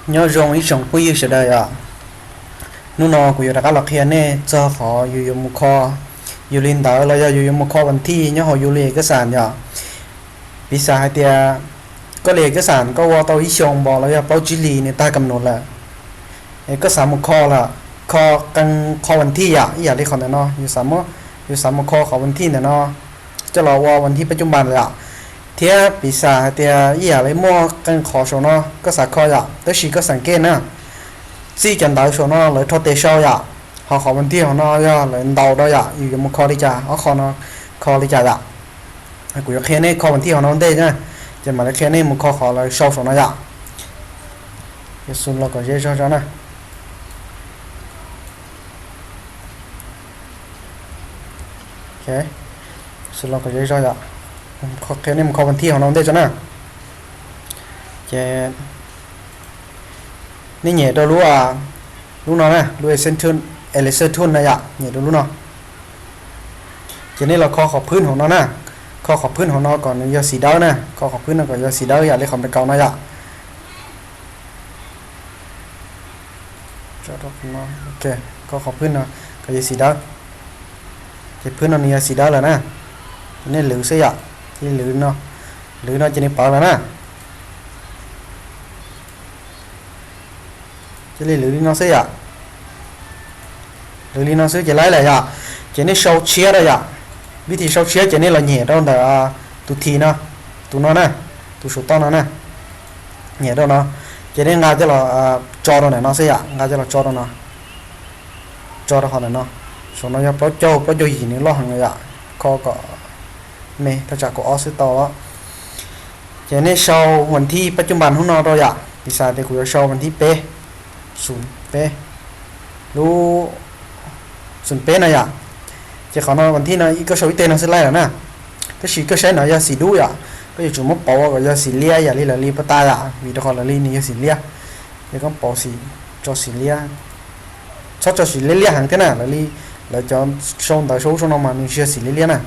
Nyob zoo ib tsoom phooj ywg sawv daws yom. Hnub no kuv yuav rov qab los qhia nej txog qhov yus yuav mus kho, yus li ntawd los yog yus yuav mus kho vas thij nyob hauv yus li kab xas yom. Piv xam hais tias koj li kab xas koj ua tau ib xyoos npaum los yog plaub tsib hlis nws tag kam num lawm, es koj xav mus kho lawm, kho qee qho vas thij yom, ib yam li qhov ntawm no, yus xav mus kho qhov vas thij ntawm no coj los ua vas thij pab cuj npas yom. Thiab piv xam hais tias ib yam li muaj qee qhov saum no koj xav kho yom, tab sis koj xam kej na, txij cov ntawv saum no lawv rho tes sau yom, ho qhov vas thij hauv no yog lawv ntaus rau yom, yus yuav mus kho li cas, ob qho no kho li cas yom. Kuv yuav qhia nej kho vas thij hauv no ua ntej na, ces mam li qhia nej mus kho qhov lawv sau saum no yom. Xus los kom ze zog tso na. Xus los kom ze zog yom. Qhia nej mus kho vas thij hauv no ua ntej tso na. Ces nej nyem rau lub, lub no na, lub Eraser Tool, Eraser Tool na yom, nyem rau lub no. Ces nej los kho qhov phwb hauv no na, kho qhov phwb hauv no kom nws yog xim dawb na, kho qhov phwb no kom yog xim dawb yam li qhov npe kaus no yom. Kho qhov phwb no kom yog xim dawb. Ces phwb no nws yog xim dawb lawm na. Ces nej lwv xwb yom, cia li lwv no, lwv no ces nws pawv lawm na. Cia li lwv li no xwb yom. Lwv li no xwb ces laib lawm yom. Ces nej sau tshiab rau yom. Vib thim sau tshiab ces nej los nyem rau ntawm tus thim no, tus no na, tus saum toj no na. Nyem rau no, ces nej nqa coj los tso rau ntawm no xwb yom, nqa coj los tso rau no. Tso rau qhov ntawm no. Saum no yog plaub caug, plaub caug yim nws loj heev yom. Kho kom me, thaj tsam kaum ob xwb tau. Ces nej sau vas thij pab cuj npas hnub no rau yom, piv xam tias kuv yuav sau vas thij peb, xus peb, lub xus peb no yom. Ces qhov no vas thij no koj sau ib teg no xwb laib lawm na. Tab sis koj saib no yog xim dub yom, koj yuav tsum muab pauv ua kom yog xim liab yam li lawv li puag ta yom, vim rau qhov lawv li nws yog xim liab. Ces koj pauv xim, tso xim liab, txhob tso xim liab liab heev thiab na, lawv li, lawv cov sau ntawv sau ub sau no mas nws tsis yog xim liab liab na.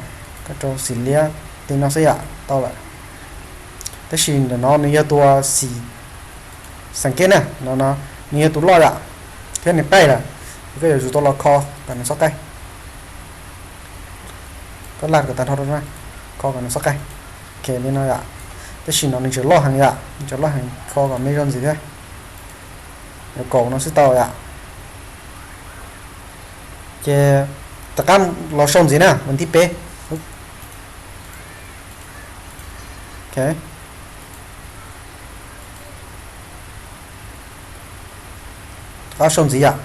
Koj rau xim liab li no xwb yom, tau lawm. Tab sis ntawm no nws yog tus xim, xam kej na, no no, nws yog tus loj yom, thiab nws qaij lawm, ces koj yuav tsum tau los kho kom nws txhob qaij. Koj laj kom tag nrho rau, kho kom nws txhob qaij. Ok, li no yom. Tab sis no nws tseem loj heev yom, nws tseem loj heev, kho kom me zog ntxiv thiab. Yuav kaum no xwb tau yom. Ces rov qab los sau ntxiv na, vas thib peb. Ok. Rov qab sau ntxiv yom.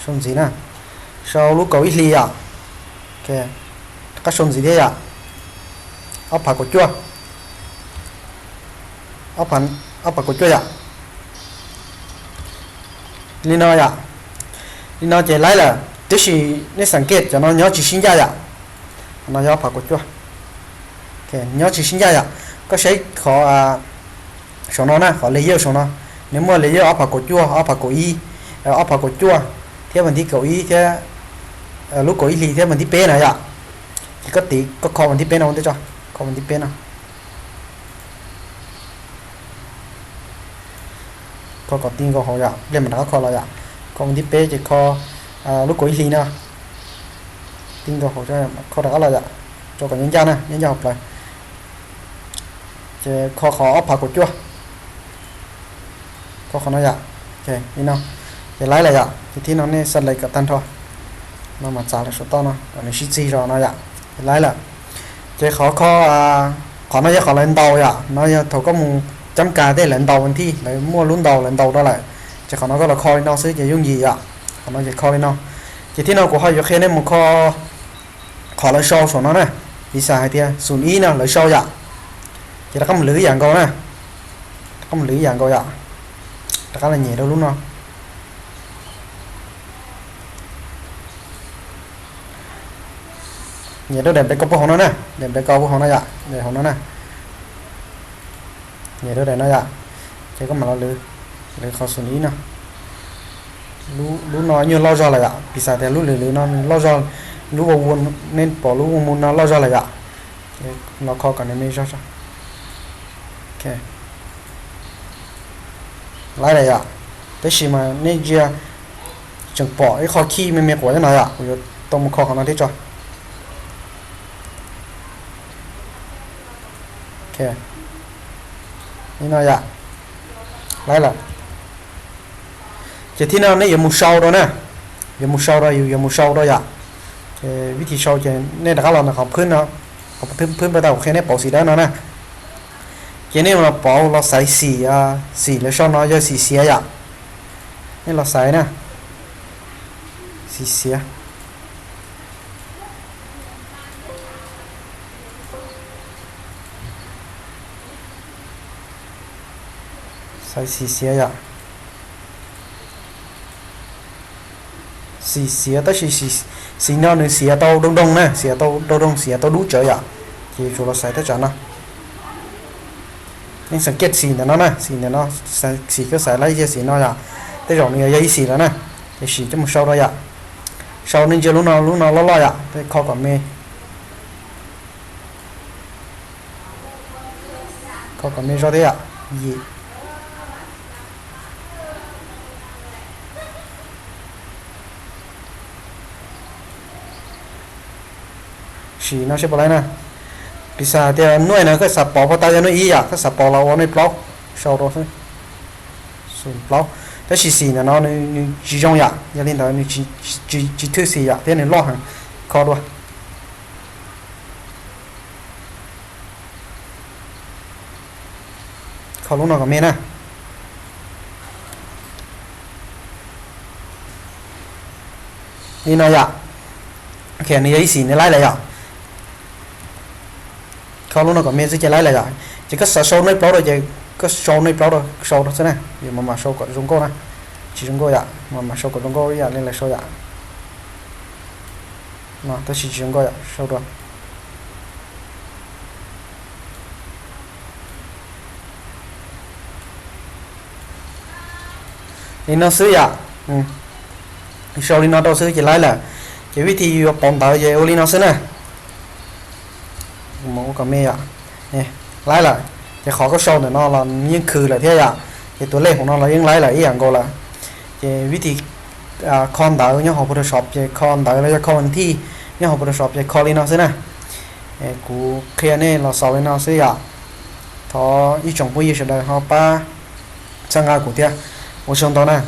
Sau ntxiv na. Sau lub kaum ib hlis yom. Ok. Rov qab sau ntxiv thiab yom. Ob phav kaum cuaj. Ob phav, ob phav kaum cuaj yom. Li no yom. Li no ces laib lawm, tiam sis nej xam kej cov no nyob tsis sib ncaj yom. No yog ob phav kaum cuaj. Ok, nyob tsis sib ncaj yom. Koj saib qhov saum no na, qhov layer saum no, nws muaj layer ob phav kaum cuaj, ob phav kaum ib, ob phav kaum cuaj, thiab vas thib kaum ib thiab, lub kaum ib hlis thiab vas thib peb na yom. Ces koj tiv, koj kho vas thib peb no ua ntej tso, kho vas thib peb no. Kho kom ti nkaus hauv yom, pliag mam rov qab kho los yom. Kho vas thib peb ces kho lub kaum ib hlis no. Ti nkaus hauv, kho rov qab los yom. Tso kom nyob ncaj na, nyob ncaj hauv plawv. Ces kho qhov ob phav kaum cuaj. Kho qhov no yom. Ok, li no. Ces laib lawm yom. Ces thib no nej xas les kom tag nrho. No mas txav lawm saum toj no kom nws sib txig zog no yom. Ces laib lawm. Ces qhov kho, qhov no yog qhov lawv ntaus yom. No yog thaum koj mus cab kas tej lawv ntaus vas thib, lawv muaj lub ntaus lawv ntaus rau lawm. Ces qhov no koj los kho li no xwb ces yooj yim yom. Qhov no ces kho li no. Ces thib no kuv ho yuav qhia nej mus kho qhov lawv sau saum no na. Piv xam hais tias xum ib no lawv sau yom. Ces rov qab mus lwv ib yam nkaus na. Rov qab mus lwv ib yam nkaus yom. Rov qab los nyem rau lub no. Nyem rau daim npe kau puag hauv no na, daim npe kau puag hauv no yom, daim hauv no na. Nyem rau daim no yom. Ces koj mam los lwv, lwv qhov xum ib no. Lub no nyuag loj zog lawm yom, piv xam tias lub lwm lwm no nws loj zog, lub vau vua, nej pom lub vau mu no loj zog lawm yom. Ces los kho kom nws me zog tso. Ok. Laib lawm yom. Tab sis mas nej ntsia, tseem pom ib qho khij me me quav nyob no yom, kuv yuav tau mus kho qhov no thiab tso. Li no yom, laib lawm. Ces thib no nej yuav mus sau rau na, yuav mus sau rau, yus yuav mus sau rau yom. Ces vib thib sau ces nej rov qab los ntawm qhov phwb no, qhov phwb pab tau kuv qhia nej pauv xim dawb no na. Ces nej los pauv los xaiv xim, xim lawv sau no yog xim xiav yom. Nej los xaiv na, xim xiav. Xaiv xim xiav yom. Xim xiav tab sis xim no nws xiav tau doo doo na, xiav tau doo doo, xiav tau dub tsawv yom. Ces yuav tsum los xaiv thaj tsam no. Nej xav kiaj xim ntawm no na, xim ntawm no, xim koj xaiv lawm yog xim no yom. Tej zaum nws yog ib xim lawm na. Ces sim coj mus sau rau yom. Sau nej ntsia lub no, lub no loj loj yom, kho kom me. Kho kom me zog thiab yom. Yim. Sim no seb puas laib na. Piv xam tias nuaj no koj xav pauv puag ta yog nuaj ib yom, koj xav pauv los ua nuaj plaub, sau rau xwb. Plaub. Tab sis xim ntawm no nws tsis zoo yom, yog li ntawd nws tsis thwj xim yom thiab nws loj heev. Kho dua. Kho lub no kom me na. Li no yom. Nws yog ib xim nws laib lawm yom. Kho lub no kom me xwb ces laib lawm yom. Ces koj xav sau nuaj plaub rau ces koj sau nuaj plaub rau, sau rau xwb na, yus mam mam sau kom zoo nkauj na. Tsis zoo nkauj yom, mam mam sau kom zoo nkauj ib yam li lawv sau yom. Tab sis tsis zoo nkauj yom, sau dua. Li no xwb yom. Sau li no rau xwb ces laib lawm. Ces vib thib yuav pauv ntawv ces ua li no xwb na. Mus ua kom me yom. Laib lawm. Ces qhov koj sau ntawm no los yeej khwv lawm thiab yom. Ces tus lej hauv no los yeej laib lawm ib yam nkaus lawm. Ces vib thib kho ntawv nyob hauv Photoshop ces kho ntawv los yog kho vas thij nyob hauv Photoshop ces kho li no xwb na. Kuv qhia nej los xaus li no xwb yom. Thov ib tsoom phooj ywg sawv daws ho pab txhawb nqa kuv thiab. Ua tsaug ntau na.